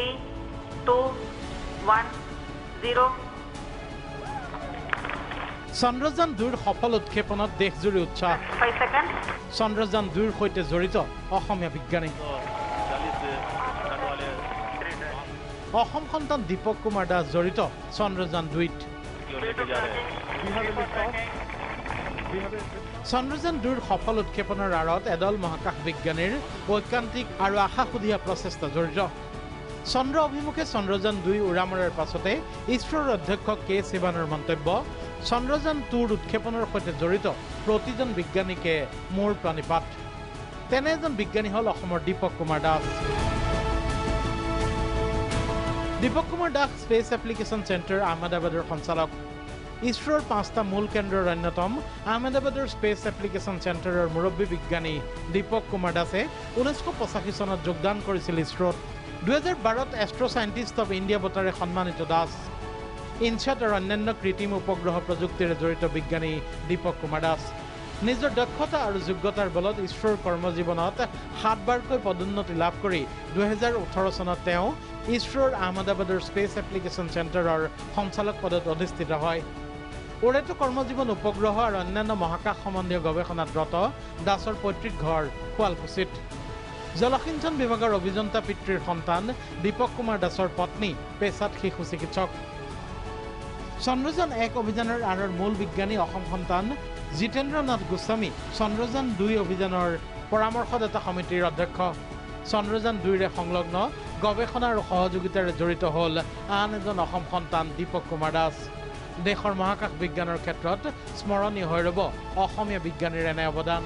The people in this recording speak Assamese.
3, 2, 1, 0. Chandrayaan 2ৰ সফল উৎক্ষেপণত দেশজুৰি উৎসাহ। 5 seconds. Chandrayaan 2ৰ সৈতে জড়িত অসমীয়া বিজ্ঞানী অসম সন্তান দীপক কুমাৰ দাস জড়িত চন্দ্ৰযান 2ত। চন্দ্ৰযান 2ৰ সফল উৎক্ষেপণৰ আঁৰত এদল মহাকাশ বিজ্ঞানীৰ ঐকান্তিক আৰু আশাশুধীয়া প্ৰচেষ্টা জড়িত। চন্দ্ৰ অভিমুখে চন্দ্ৰযান 2 উৰা মৰাৰ পাছতে ইছৰোৰ অধ্যক্ষ কে শিৱানৰ মন্তব্য, চন্দ্ৰযান 2ৰ উৎক্ষেপণৰ সৈতে জড়িত প্ৰতিজন বিজ্ঞানীকে মোৰ প্ৰণিপাত। তেনে এজন বিজ্ঞানী হ'ল অসমৰ Deepak Kumar Das. Deepak Kumar Das space application centre আহমেদাবাদৰ সঞ্চালক। ইছৰোৰ 5টা মূল কেন্দ্ৰৰ অন্যতম আহমেদাবাদৰ স্পেচ এপ্লিকেশ্যন চেণ্টাৰৰ মুৰব্বী বিজ্ঞানী দীপক কুমাৰ দাসে 1985 চনত যোগদান কৰিছিল ইছৰোত। 2012ত এষ্ট্ৰ' চাইণ্টিষ্ট অৱ ইণ্ডিয়া বঁটাৰে সন্মানিত দাস। ইনছাট আৰু অন্যান্য কৃত্ৰিম উপগ্ৰহ প্ৰযুক্তিৰে জড়িত বিজ্ঞানী দীপক কুমাৰ দাস নিজৰ দক্ষতা আৰু যোগ্যতাৰ বলত ইছৰোৰ কৰ্মজীৱনত 7বাৰকৈ পদোন্নতি লাভ কৰি 2018 চনত তেওঁ ইছৰোৰ আহমেদাবাদৰ স্পেচ এপ্লিকেশ্যন চেণ্টাৰৰ সঞ্চালক পদত অধিষ্ঠিত হয়। ওৰেটো কৰ্মজীৱন উপগ্ৰহ আৰু অন্যান্য মহাকাশ সম্বন্ধীয় গৱেষণাত ৰত দাসৰ পৈতৃক ঘৰ শুৱালকুছিত। জলসিঞ্চন বিভাগৰ অভিযন্তা পিতৃৰ সন্তান দীপক কুমাৰ দাসৰ পত্নী পেছাত শিশু চিকিৎসক। চন্দ্ৰযান 1 অভিযানৰ আঁৰৰ মূল বিজ্ঞানী অসম সন্তান জিতেন্দ্ৰ নাথ গোস্বামী চন্দ্ৰযান 2 অভিযানৰ পৰামৰ্শদাতা সমিতিৰ অধ্যক্ষ। চন্দ্ৰযান 2ৰে সংলগ্ন গৱেষণা আৰু সহযোগিতাৰে জড়িত হ'ল আন এজন অসম সন্তান দীপক কুমাৰ দাস। দেশৰ মহাকাশ বিজ্ঞানৰ ক্ষেত্ৰত স্মৰণীয় হৈ ৰ'ব অসমীয়া বিজ্ঞানীৰ এনে অৱদান।